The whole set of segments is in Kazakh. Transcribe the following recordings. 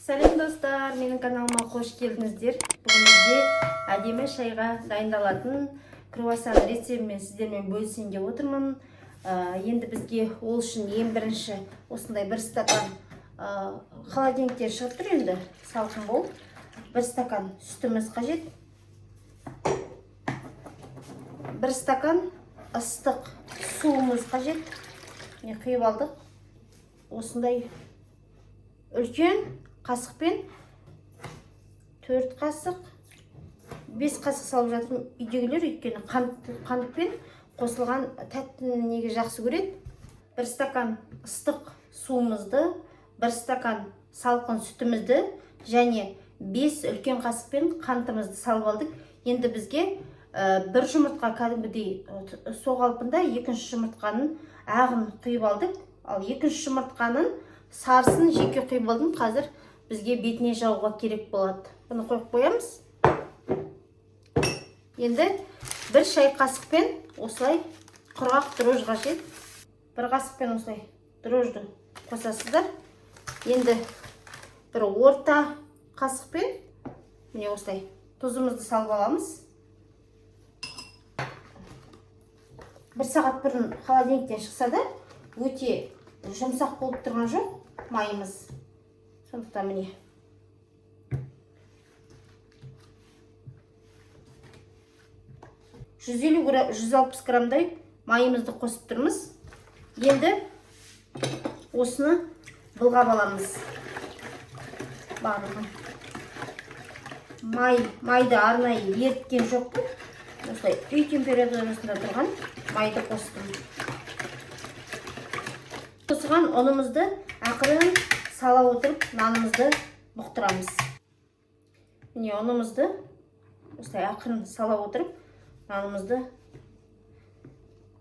Сәлем, достар! Менің каналыма қош келдіңіздер. Бүгін бізде әдемі шайға дайындалатын круассан рецептімен сіздермен бөлісейін деп отырмын. Енді бізге ол үшін ең бірінші осындай бір стакан, холодильниктен шығып тұр енді, салқын болып, бір стакан сүтіміз қажет, бір стакан ыстық суымыз қажет. Міне, құйып алдық. Осындай үлкен қасықпен 4 қасық, 5 қасық салып жатырмын. Үйдегілер өйткені қантпен қосылған тәттіні неге жақсы көреді. Бір стакан ыстық суымызды, бір стакан салқын сүтімізді және 5 үлкен қасықпен қантымызды салып алдық. Енді бізге бір жұмыртқа, кәдімгідей соғалпында екінші жұмыртқаның ағын құйып алдық. Ал екінші жұмыртқаның сарысын жеке құйып алдым. Қазір бізге бетіне жабуға керек болады. Бұны қойып қоямыз. Енді бір шай қасықпен осылай құрғақ дрожжи қажет. Бір қасықпен осылай дрожжи қосасыздар. Енді бір орта қасықпен, міне, осылай тұзымызды салып аламыз. Бір сағат бұрын холодильниктен шықса да, өте жұмсақ болып тұрған жоқ майымыз. Сондықтан, міне, 150, 160 граммдай майымызды қосып тұрмыз. Енді осыны былғап аламыз барлығын. Майды арнайы еріткен жоқпын, осылай үй температурасында тұрған майды қостым. Осыған ұнымызды ақырын сала отырып, нанымызды бұқтырамыз. Міне, ұнымызды осылай ақырын сала отырып, нанымызды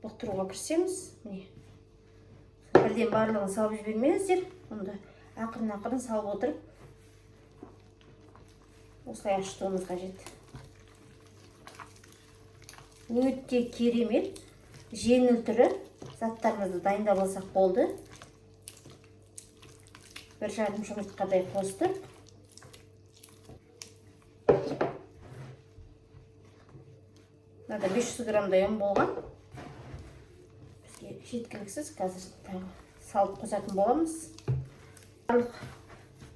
бұқтыруға кірісеміз. Міне, бірден барлығын салып жібермеңіздер, ұнды ақырын ақырын салып отырып, осылай ашытуымыз қажет. Өте керемет жеңіл түрі. Заттарымызды дайындап алсақ болды. 1,5 жұмыртқадай қостық. Мынада 500 граммдай ұн болған, бізге жеткіліксіз. Қазір тағы салып қосатын боламыз. Барлық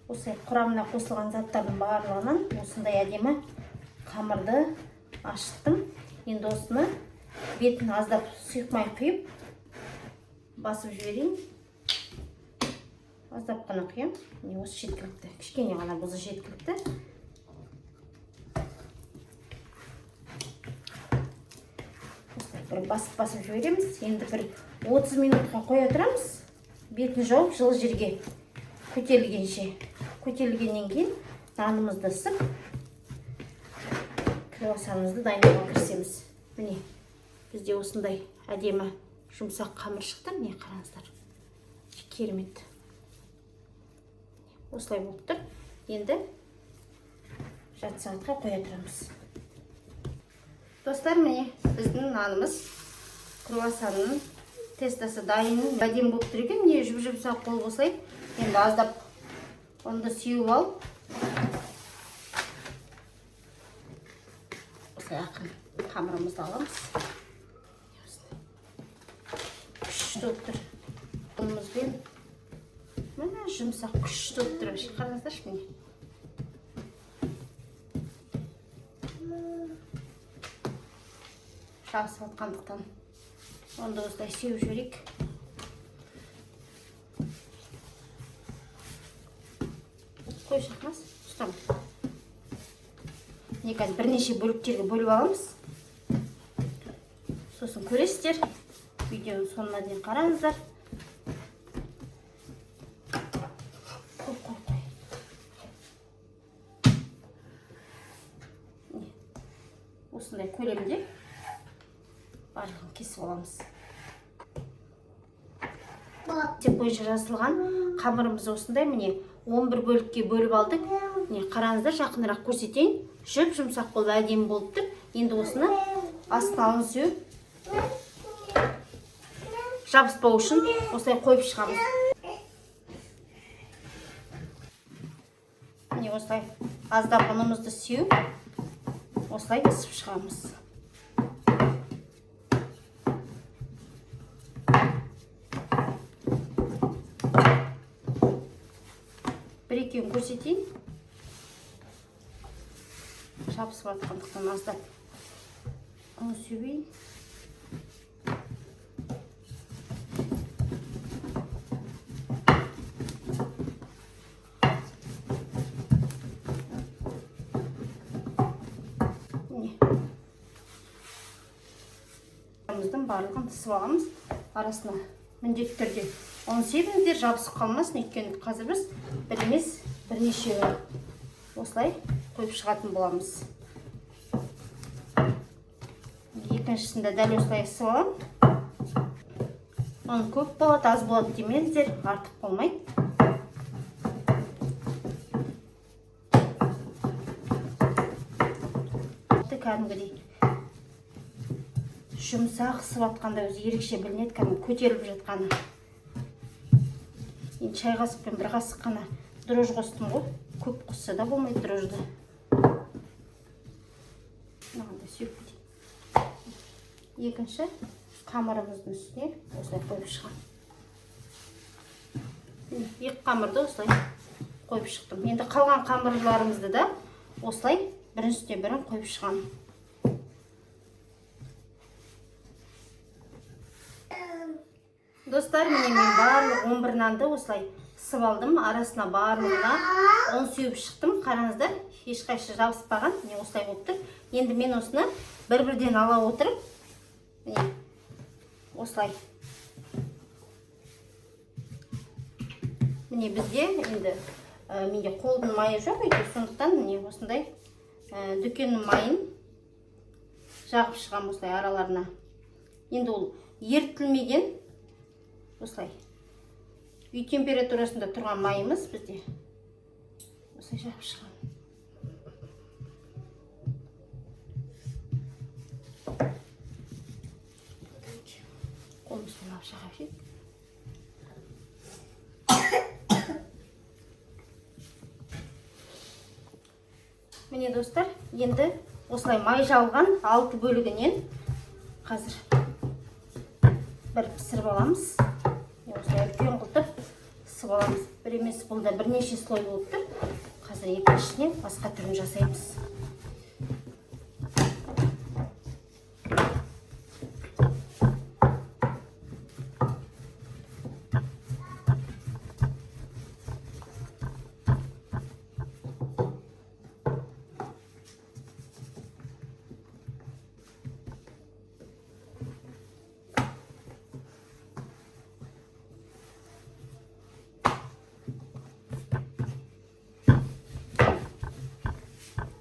осылай құрамына қосылған заттардың барлығынан осындай әдемі қамырды ашыттым. Енді осыны бетін аздап сұйық май құйып, басып жіберейін. Аздап қана құямын. Міне, осы жеткілікті, кішкене ғана болса, жеткілікті. Осылай бір басып басып жібереміз. Енді бір 30 минутқа қоя тұрамыз, бетін жауып, жылы жерге көтерілгенше. Көтерілгеннен кейін нанымызды ысып, круассанымызды дайындауға кірісеміз. Міне, бізде осындай әдемі жұмсақ қамыр шықты. Міне, қараңыздар, керемет, осылай болып тұр. Енді жарты сағатқа қоя тұрамыз. Достар, міне, біздің нанымыз, круассанның тестосы дайын, әдемі болып тұр екен. Міне, жұп жұмсақ болып осылай. Енді аздап ұнды сеуіп алып, осылай ақырын қамырымызды аламыз. Күшті болып тұр ұнымызбен. Міне, жұмсақ, күшті болып тұр вообще, қараңыздаршы, міне. Жабысып жатқандықтан, онды осылай сеуіп жіберейік. Қой, Шахназ, ұстама. Міне, қазір бірнеше бөліктерге бөліп аламыз, сосын көресіздер. Видеоның соңына дейін қараңыздар. Қой, қой, қой. Міне, осындай көлемде барлығын кесіп аламыз. Рецепт бойынша жазылған қамырымыз осындай. Міне, 11 бөлікке бөліп алдық. Міне, қараңыздар, жақынырақ көрсетейін. Жұп жұмсақ болып, әдемі болып тұр. Енді осыны астына сеуіп, жабыспау үшін осылай қойып шығамыз. Міне, осылай аздап ұнымызды сеуіп, осылай ысып шығамыз. Бір екеуін көрсетейін. Жабысып жатқандықтан аздап ұн себейін. Міне, барлығын ысып аламыз. Арасына міндетті түрде ұн себіңіздер, жабысып қалмасын, өйткені қазір біз бір емес, бірнешеуін осылай қойып шығатын боламыз. Екіншісін де дәл осылай ысып аламын. Ұн көп болады, аз болады демеңіздер, артық болмайды. Кәдімгідей жұмсақ ысып жатқанда өзі ерекше білінеді, кәдімгі көтеріліп жатқаны. Енді шай қасықпен бір қасық қана дрожжи қостым ғой, көп қосса да болмайды дрожжиді. Мынаған да сеуіп кетейін. Екінші қамырымыздың үстіне осылай қойып шығамын. Екі қамырды осылай қойып шықтым. Енді қалған қамырларымызды да осылай бірінің үстіне бірін қойып шығамын. Достар, міне мен барлық 11 нанды осылай ысып алдым. Арасына барлығына ұн сеуіп шықтым. Қараңыздар, ешқайсысы жабыспаған. Міне осылай болып тұр. Енді мен осыны бір-бірден ала отырып, міне осылай. Міне бізде енді, менде қолдың майы жоқ үйде, сондықтан міне осындай, дүкеннің майын жағып шығамын осылай араларына. Енді ол ерітілмеген, осылай үй температурасында тұрған майымыз бізде. Осылай жағып шығамын. Қолымызбен алып жаға берейік. Міне достар, енді осылай май жағылған 6 бөлігінен қазір бір пісіріп аламыз. Осылай үлкен қылтып ысып аламыз. Бір емес, бұл да бірнеше слой болып тұр. Қазір екіншісіне басқа түрін жасаймыз.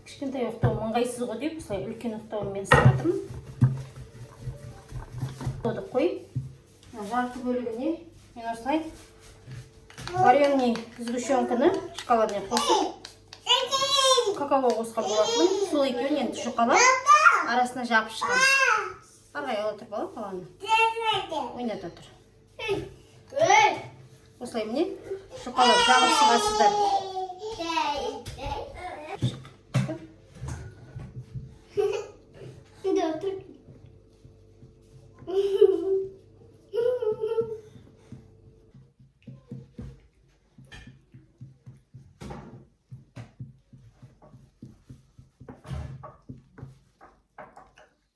Кішкентай оқтауым ыңғайсыз ғой деп осылай үлкен оқтауыммен ысып жатырмын. Оқтауды қойып, жарты бөлігіне мен осылай вареный сгущенканы шоколадный қосып, какао қосқан болатынмын. Сол екеуін енді жұқалап арасына жағып шығамын. Ары қарай ала тұр, бала, баланы ойната тұр. Осылай міне жұқалап жағып шығасыздар.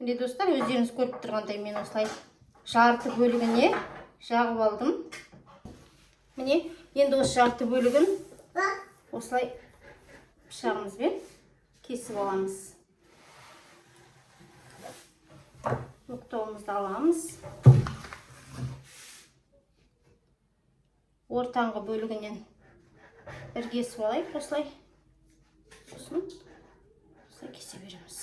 Міне достар, өздеріңіз көріп тұрғандай мен осылай жарты бөлігіне жағып алдым. Міне, енді осы жарты бөлігін осылай пышағымызбен кесіп аламыз. Оқтауымызды аламыз. Ортаңғы бөлігінен бір кесіп алайық осылай. Сосын осылай кесе береміз.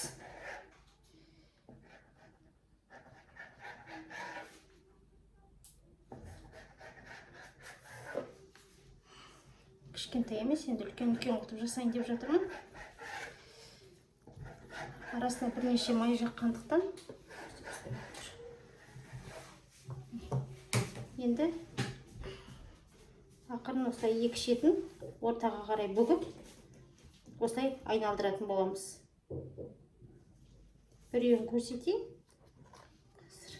Кішкентай емес, енді үлкен-үлкен қылып жасайын деп жатырмын. Арасына бірнеше май жаққандықтан. Енді ақырын осылай екі шетін ортаға қарай бүгіп, Осылай айналдыратын боламыз. Біреуін көрсетейін. Қазір.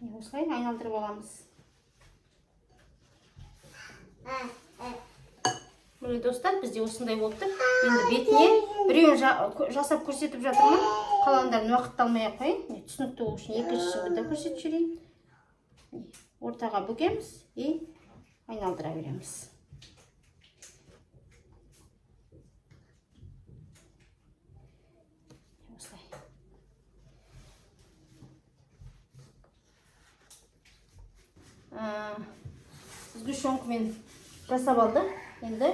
Міне, осылай айналдырып аламыз. Міне, достар, бізде осындай болып тұр. Енді бетіне біреуін жасап көрсетіп жатырмын. Қалғандарын уақытты алмай ақ қояйын. Міне, түсінікті болу үшін екіншісін де көрсетіп жіберейін. Міне, ортаға бүгеміз и айналдыра береміз. Осылай. Сгущенкамен жасап алдық. Енді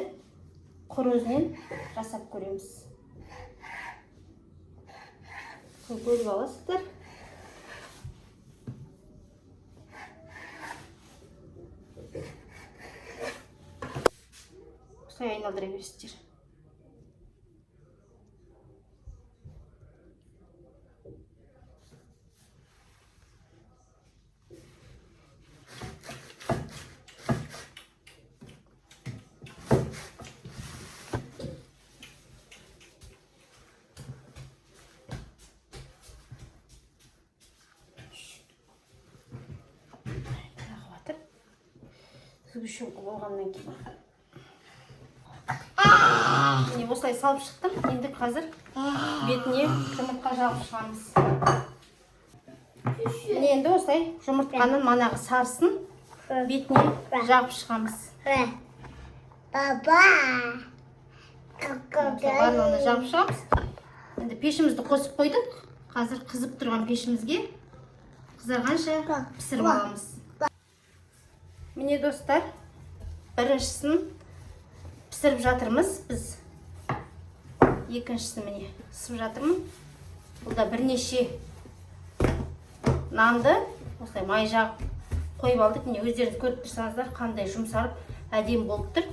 құр өзінен жасап көреміз. Бөліп аласыздар. Осылай айналдыра бересіздер. Ағып жатыр. Сгущенка болғаннан кейін. Міне, осылай салып шықтым. Енді қазір бетіне жұмыртқа жағып шығамыз. Міне, енді осылай жұмыртқаның манағы сарысын бетіне жағып шығамыз. Баба. Осылай барлығына жағып шығамыз. Енді пешімізді қосып қойдық. Қазір қызып тұрған пешімізге қызарғанша пісіріп аламыз. Міне, достар, біріншісін пісіріп жатырмыз біз. Екіншісін, міне, ысып жатырмын. Бұл да бірнеше нанды осылай май жағып қойып алдық. Міне, өздеріңіз көріп тұрсаңыздар, қандай жұмсарып, әдемі болып тұр.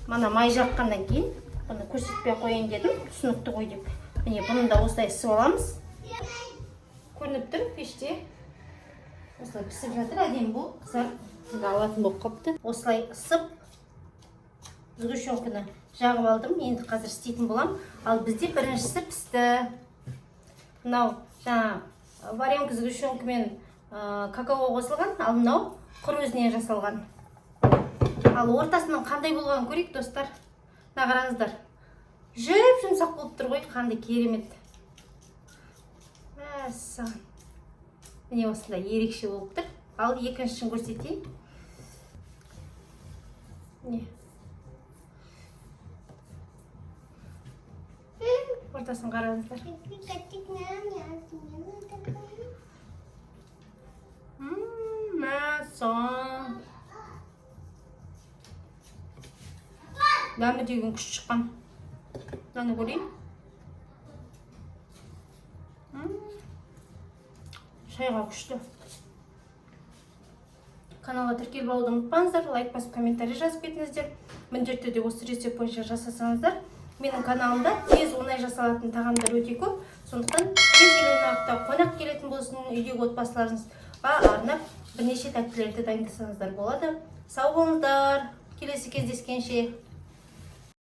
Мана май жаққаннан кейін бұны көрсетпей қояйын дедім, түсінікті ғой деп. Міне, бұны да осылай ысып аламыз. Көрініп тұр, пеште осылай пісіп жатыр, әдемі болып қызарып, енді алатын болып қалыпты. Осылай ысып, сгущенканы жағып алдым. Енді қазір істейтін боламын. Ал бізде біріншісі пісті. Мынау жаңа варенка сгущенкамен какао қосылған, ал мынау құр өзінен жасалған. Ал ортасының қандай болғанын көрейік, достар. Мына қараңыздар, жұп жұмсақ болып тұр ғой, қандай керемет. Мәссаған, міне, осындай ерекше болып тұр. Ал екіншісін көрсетейін. Міне, ортасын қараңыздар. Мәссаған, дәмі деген күшті шыққан. Мынаны көрейін. Шайға күшті. Каналға тіркеліп алуды ұмытпаңыздар, лайк басып, комментарий жазып кетіңіздер. Міндетті түрде осы рецепт бойынша жасасаңыздар. Менің каналымда тез, оңай жасалатын тағамдар өте көп. Сондықтан кез келген уақытта қонақ келетін болсын, үйдегі отбасыларыңызға арнап бірнеше тәттілерді дайындасаңыздар болады. Сау болыңыздар, келесі кездескенше.